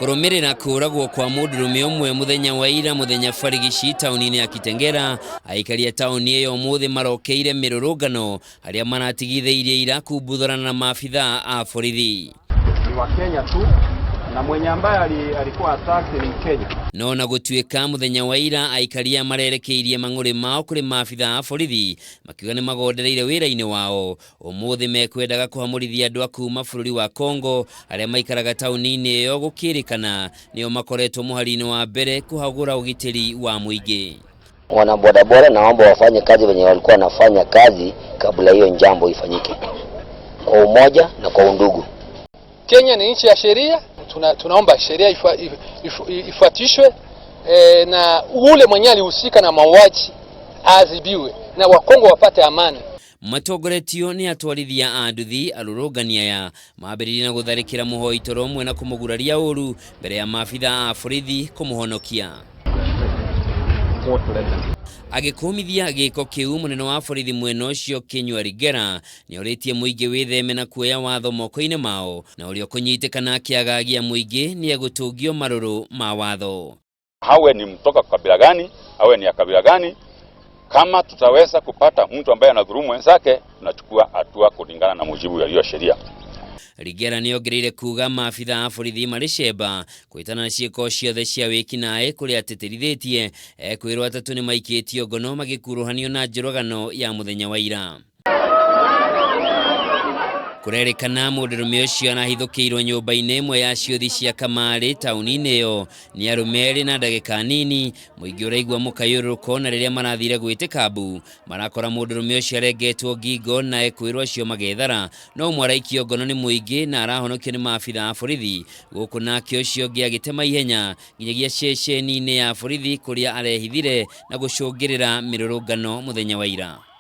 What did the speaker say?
Kũrũmĩrĩra kũragwo kwa mũndũrũme ũmwe mũthenya wa ira mũthenya barigici taũni-inĩ ya Kitengela, aikari a taũni ĩyo ũmũthĩ marokeire mĩrũrũngano arĩa maratigithĩirie ira kumbuthũrana na maabithaa a borithi. Ni Wakenya tu na mwenye ambaye alikuwa attacked ni Mkenya. No na gũtuĩka mũthenya wa ira aikari aya marerekeirie mang'ũrĩ mao kũrĩ maabithaa a borithi makiuga nĩ magondereire wĩra-inĩ wao, ũmũthĩ mekwendaga kũhamũrithia andũ a kuma bũrũri wa Congo arĩa maikaraga taũni-inĩ ĩyo gũkĩrĩkana nĩo makoretwo mũhari-inĩ wa mbere kũhagũra ũgitĩri wa mũingĩ. Wana bodaboda naomba wafanye kazi venye walikuwa wanafanya kazi kabla hiyo jambo ifanyike, kwa umoja na kwa undugu. Kenya ni nchi ya sheria, tunaomba sheria ifuatishwe na ule mwenye alihusika na mauaji aadhibiwe na Wakongo wapate amani. Matongoretio nĩ atwarithia a nduthi arũrũngani aya mambĩrĩirie na gũtharĩkĩra mũhoi toro ũmwe na kũmũguraria ũru mbere ya maabithaa a borithi kũmũhonokia. Agĩkũmithia gĩko kĩu mũnene wa borithi mwena ũcio Kinyua Rigera nĩorĩtie mũingĩ wĩtheme na kuoya watho moko-inĩ mao na ũrĩa ũkũnyitĩkana akĩagagia mũingĩ nĩegũtũngio marũrũ ma watho. Awe ni mtoka kabila gani, awe ni ya kabila gani, kama tutaweza kupata mtu ambaye anadhulumu wenzake, tunachukua hatua kulingana na mujibu ya hiyo sheria. Rigera nĩongereire kuga maabithaa a borithi marĩ cemba kwĩtana na ciĩko ciothe cia wĩkinaĩ kũrĩa atĩtĩrithĩtie ekwĩrwo atatũ nĩ maikĩtio ngono magĩkuruhanio na njũragano ya mũthenya wa ira. Kũrerĩkana mũndũrũme ũcio arahithũkĩirwo nyũmba-inĩ ĩmwe ya ciũthi cia kamarĩ taũni-inĩ ĩyo nĩ arũme erĩ na ndagĩka nini mũingĩ ũraigua mũkayũrũrũko na rĩrĩa marathire gwĩtĩka mbu marakora mũndũrũme ũcio arengetwo ngingo na ekwĩrwo acio magethara no ũmwe araikio ngono nĩ mũingĩ na arahonokio nĩ maabithaa a borithi gũkũ nake ũcio ũngĩ agĩtema ihenya nginyagia ceceni-inĩ ya borithi kũrĩa arehithire na gũcũngĩrĩra mĩrũrũngano mũthenya wa ira.